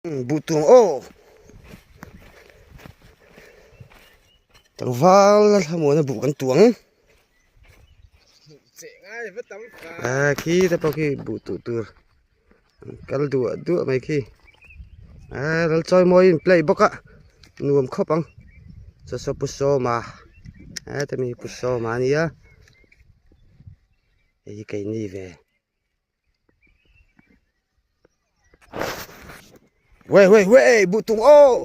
Buh tuang aw tlangval hlamuana buh kan tuang ah khi te pawh khi buh tuh tur an kal duah duah mai khi ah ral chawi mawi in play bawk a nuam khawp ang saw saw pu sawma heta mi hi pu sawma a nia hei hi keini ve. Wei wei wei buh tung aw.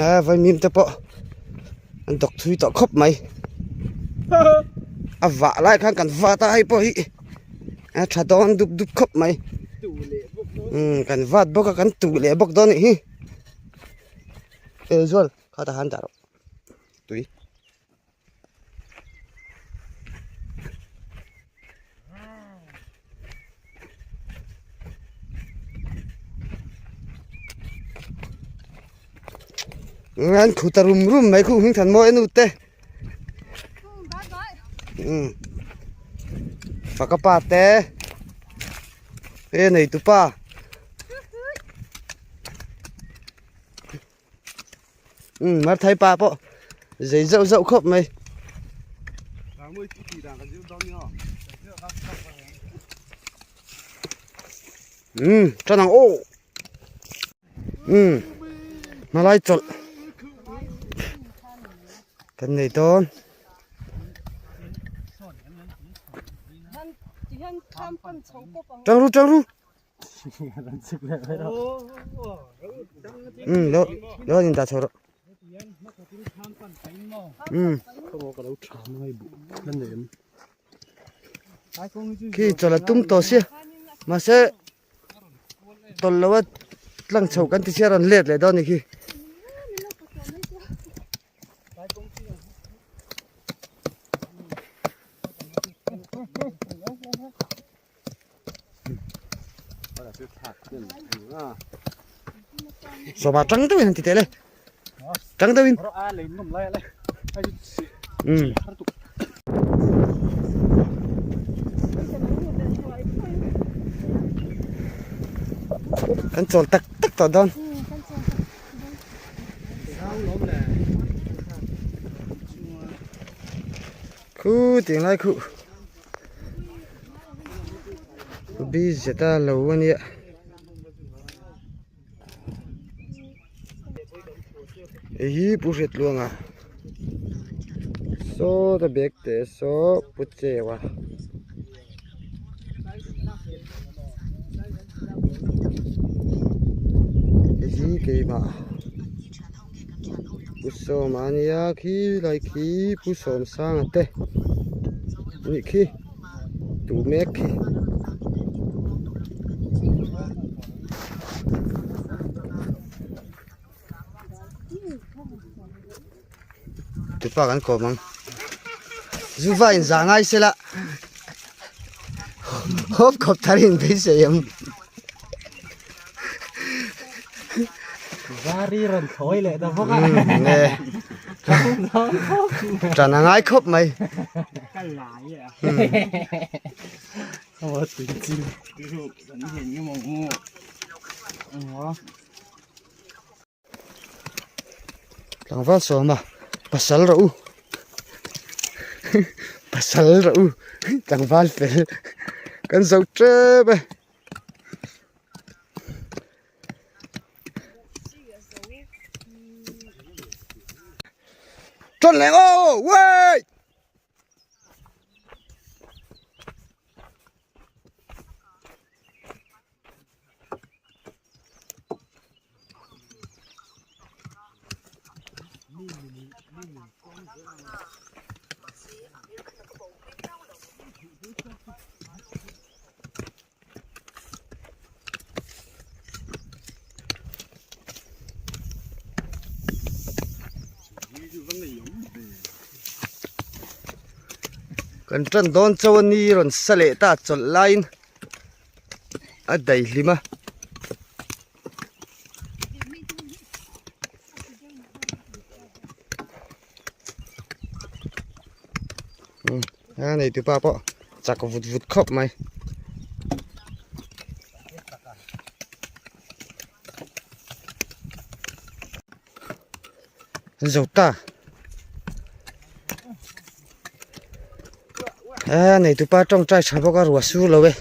A vaimim te pawh an dawk thui tawh khawp mai a vah lai khan kan vat a hei pawh hi a tha dawn dup dup khawp mai kan vat bawk a kan tuh leh bawk dawn a nih hi. E zual kha ta han dah rawh tui an khu ta rum rum mai khu hming than mawi anu te faka pa te e nei tu pa Um mar thai pa pawh zei zauh zauh khawp mai. Um tan ang aw. Um hmalai chawlh kan nei dawn. Tang ru tang ru. Um lo lo in dah chho rawh um khi chawlh a tum tawh sia mahse tawlh lo a tlang chho kan ti sia a rawn let leh dawn a ni khi. Sawma tang deuhin han ti teh le tang deuhin um kan chawl tak tak tawh dawn khu tiang lai khuh. Bi zeta lo a nia. Hei hi Pu Hriatluanga saw ta bag te saw Pu Cheua. Hei hi keimah Pu Sawma a nia khi lai khi Pu Sawmsanga te nih khi. Tu mek khi. Tupa kan kawm ang. Zuva in za ngai sela. Hawp khawp thar in beisei ang. Zari rawn thawi leh ta bawk a. Ṭan a ngai khawp mai. Ka lai a. Aw tui chin. Kan hian nge maw mu. Tlangval sawma pasal rawh u pasal rawh u tlangval fel kan zo tep e. Ṭawn leh aw wait. Kan tan dawn chauh a ni rawn sa leh ta chawlh laiin a daihlim a. A neitu pa pawh chak vut vut khawp mai. Zo ta. A neitu pa tawngtai tha bawk a ruah sur lo e.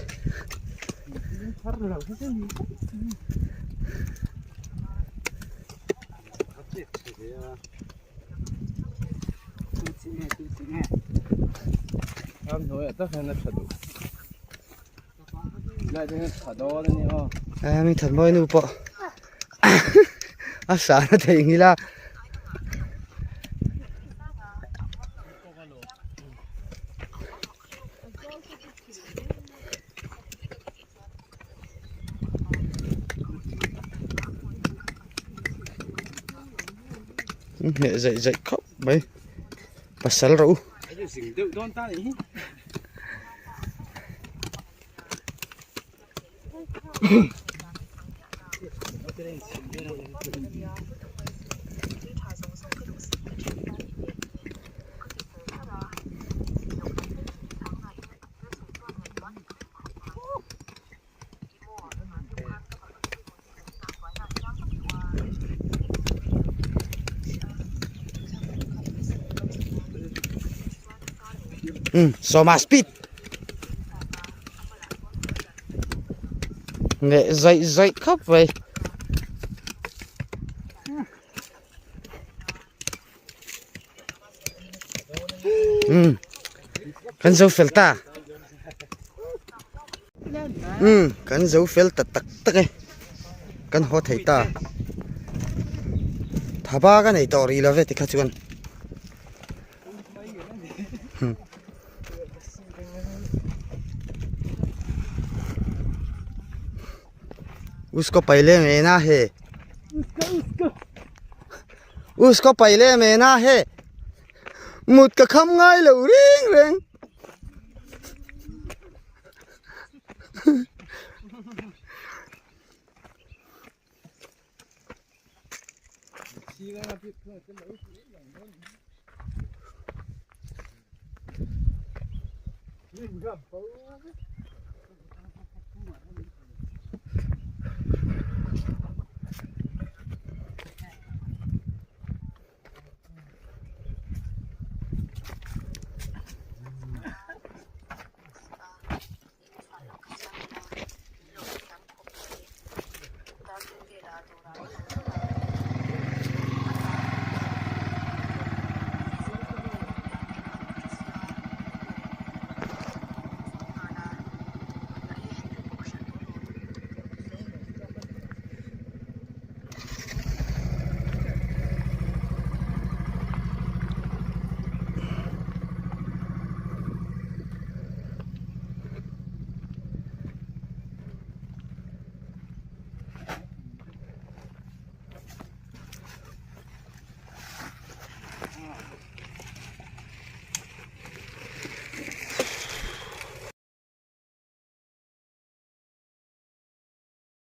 Mi that mawi nu pawh a sahna theih ngil a. Hneh zaih zaih khawp mai pasal rawh u. Sawma speed neh zaih zaih khawp mai. Um kan zo fel ta um kan zo fel ta tak tak e kan haw thei ta thaba ka nei tawh rih lo ve tikha chuan. Usko paile mena he. Usko paile mena he. Mut ka kham ngai lo reng reng.